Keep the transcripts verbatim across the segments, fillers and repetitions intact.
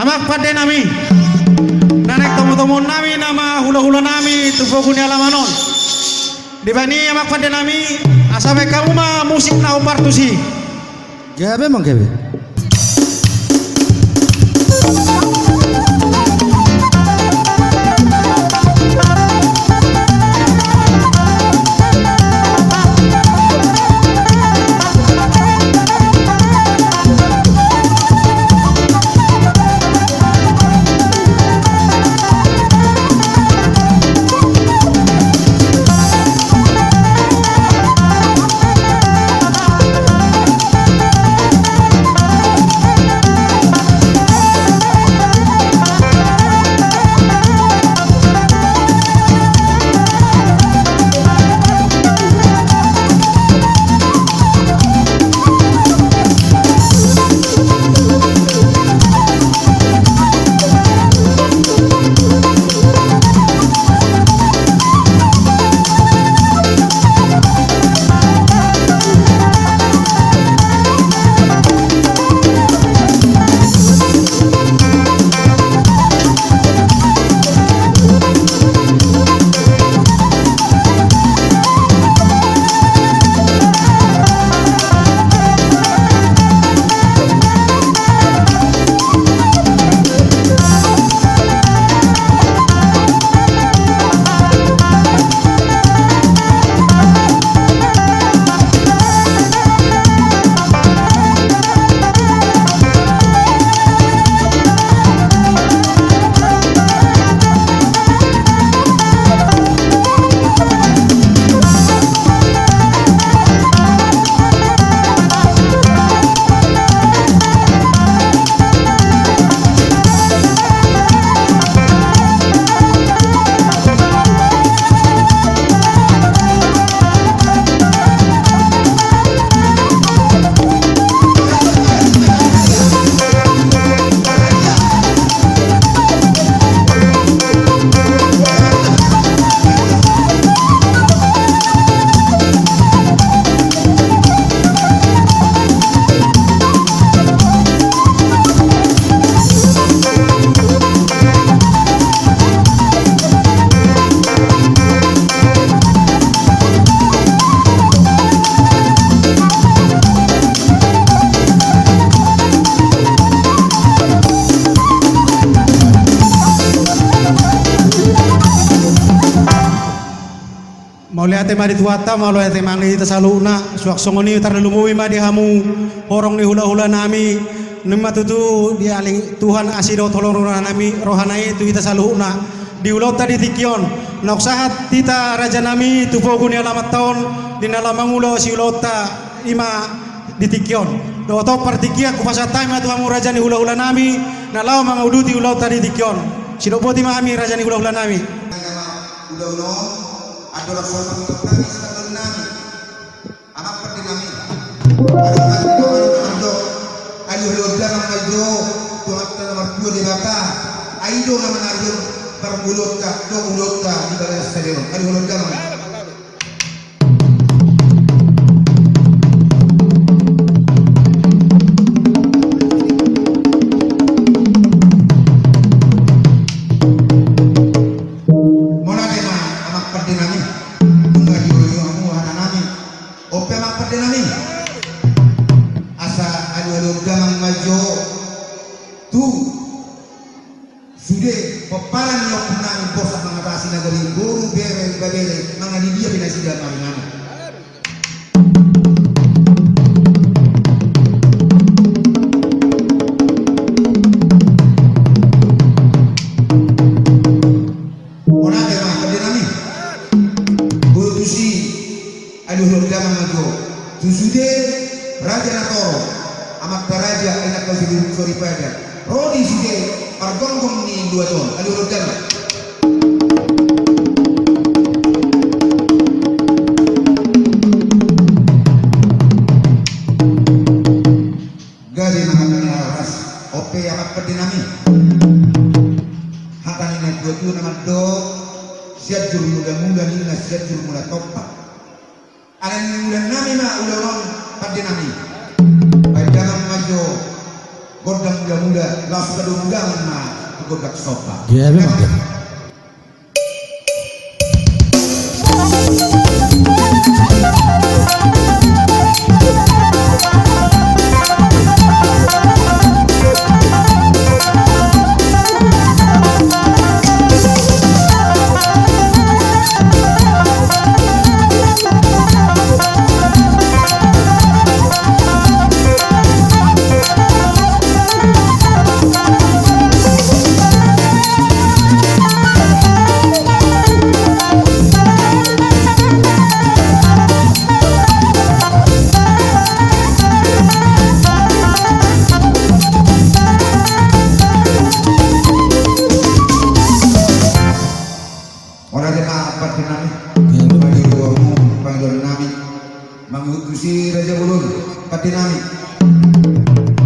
Amang pande nami, na naeng tomutomuon nami nama hulahula nami tu pogu ni alaman on. Dibahen i amang pande nami, asa bahen hamu ma musik na hombar tusi. Gabe manggabe. Mauliate ma di Tuhanta, mauliate ma di hita saluhutna. Suang songon i tarlumobi ma di hamu horong ni hulahula nami. Nunga ma tutu dialihon Tuhan asi dohot holong ni roha nami, rohana i tu hita saluhutna di ulaonta di tingki on. Naung sahat hita raja nami tu pogu ni alamanta on di na laho mangula siulaonta i ma di tingki on. Dohot on partingkian hupasahat hami ma tu hamu raja ni hulahula nami na laho manguduti ulaonta di tingki on. Sidok boti ma hami raja ni hulahula nami. Ulaon on, andorang so hami tongtong nami, sandok nami. Amang pande nami. Adong hami tongtong nami mandok. Alualu damang ma jo tu Amanta na martua Debata. Ai do na manarihon parngoluonta dohot ulaonta di bagasan sadari on. Alualu damang. Mauliate ma amang pande nami. Nunga diolo hamu hata nami. On pe amang pande nami. Asa alualu damang ma jo tu sude pomparan ni ompu nami Borsak Mangatasi, na gabe boru, bere, ibebere, manang di dia pe nasida maringanan. Mauliate ma pande nami. Boi tusi. Alualu damang ma jo tu sude raja na torop, amanta raja, inanta soripada, ro di sude pargonggong ni luat on. Alualu damang. Gabe ma hata ni na horas. On pe amang pande nami. Hata ni natuatua na mandok, Sianjur mulamula ninna, Sianjur mula tompa. Alani ni ulaon nami ma ulaon on pande nami. Bahen damang ma jo gondang mula muda, laos padomudaman ma tu gondang somba. Iya, memang. Ora de ma pande nami. Iya, betul. Pangidoan nami. Mangihut tu si Raja Bolon, pande nami.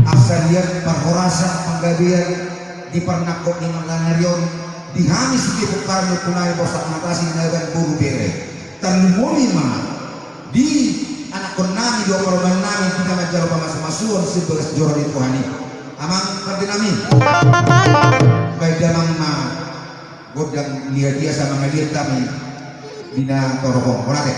Asa liat parhorasan panggabean di parnangkok ni mangan ari on, di hami sude pomparan ni ompu nami Borsak Natasi na baen boru bere. Tarlumobi ma di anakkon nami, di ompu nami, di na manjalo pamasumasuon sian bagas joro ni Tuhan i. Amang pande nami. Baen damang ma gondang ni hatiha asa mangaliat hami di na torop on. Ora de.